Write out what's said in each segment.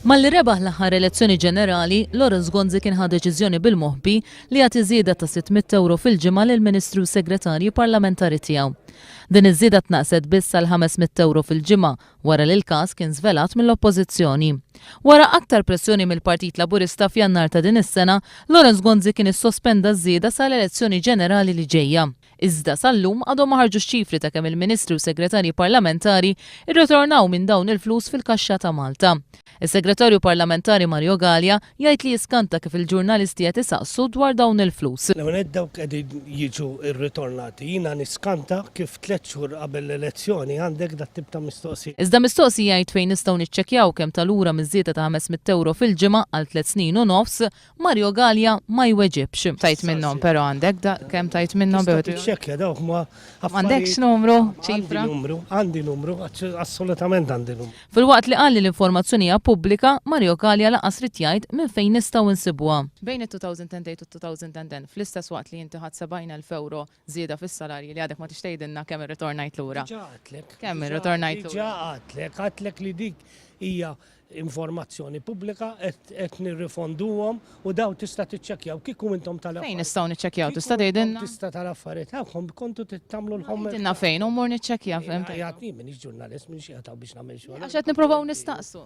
Malli rebaħ l-aħħar elezzjoni ġenerali, Lawrence Gonzi kien ħa deċiżjoni bil-moħbi li jagħti żieda ta' 600 ewro fil-ġimgħa lill-Ministri u Segretarji Parlamentari tiegħu. Din iż-żieda tnaqqset biss għal 500 ewro fil-ġimgħa wara li l-każ kien żvelat mill-Oppożizzjoni. Wara aktar pressjoni mill-Partit Laburista f'Jannar ta' din is-sena, Lawrence Gonzi kien issospenda ż-żieda sal-elezzjoni ġenerali li ġejja. Iżda sal-lum għadhom ma ħarġux ċifri ta' kemm il-Ministri u Segretarji Parlamentari rritornaw minn dawn il-flus fil-kaxxa ta' Malta. Is-Segretarju Parlamentari Mario Galea jgħid li jiskanta kif il-ġurnalisti qed isaqsu dwar dawn il-flus. L-ewwel nett dawk qegħdin jiġu rritornati. Jiena niskanta kif tlett xhur qabel l-elezzjoni għandek dat-tip ta' mistoqsijiet. Iżda mistoqsi jgħid fejn nistgħu niċċekkjaw kemm ta lura miż-żieda ta' 500 ewro fil-ġimgħa għal tliet snin u nofs, Mario Galea ma jweġibx. Tajt minnhom però għandek da kemm tajt minnhom Tista' tiċċekkja dawk ma M'għandekx numru, ċifra? Għandi numru, għandi numru, assolutament għandi numru. Filwaqt li qal li l-informazzjoni hija pubblika, Mario Galea lanqas ried jgħid minn fejn nistgħu nsibuha. Bejn it-2008 u t-2010, fl-istess waqt li inti ħadt 70,000 ewro żieda fis-salarji li għadek ma tix tgħidilna kemm irritornajt lura. Diġà għedtlek. Kemm irritornajt lura? Diġà għedtlek, għedtlek li dik hija informazzjoni pubblika qed nirrifonduhom u daw tista' tiċċekkjaw kieku intom tal Fejn nistgħu niċċekkjaw tista' tgħidilna? Tista' tal-affarijiet tagħkom kontu tagħmlu l-homework. Tgħidilna fejn u mmur niċċekkja fem. Jgħatni m'iniex ġurnalist m'iniex qiegħed hawn biex nagħmel xogħol. Għax qed nippruvaw nistaqsu.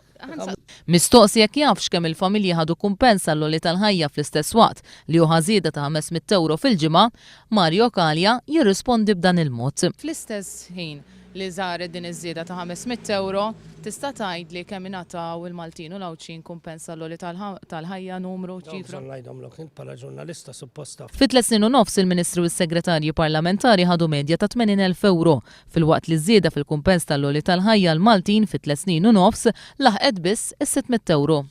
Mistoqsi jekk jafx kemm il-familji ħadu kumpens għall-għoli tal-ħajja fl-istess waqt li hu ħa żieda ta' 500 ewro fil-ġimgħa, Mario Calha jirrispondi b'dan il-mod. Fl-istess ħin li saret din iż-żieda ta' 500 ewro, tista' tgħidli kemm ingħataw il-Maltin u l-Għawdxin kumpens għall-għoli tal-ħajja, numru, Dawn ċifra? bżonn ngħidhomlok int bħala ġurnalista suppost taf. Fi tlett snin u nofs il-Ministri u s-Segretarji Parlamentari ħadu medja ta' 80,000 ewro, filwaqt li ż-żieda fil-kumpens tal-għoli tal-ħajja għall-Maltin fi tlett snin u nofs laħqet biss is-600 ewro.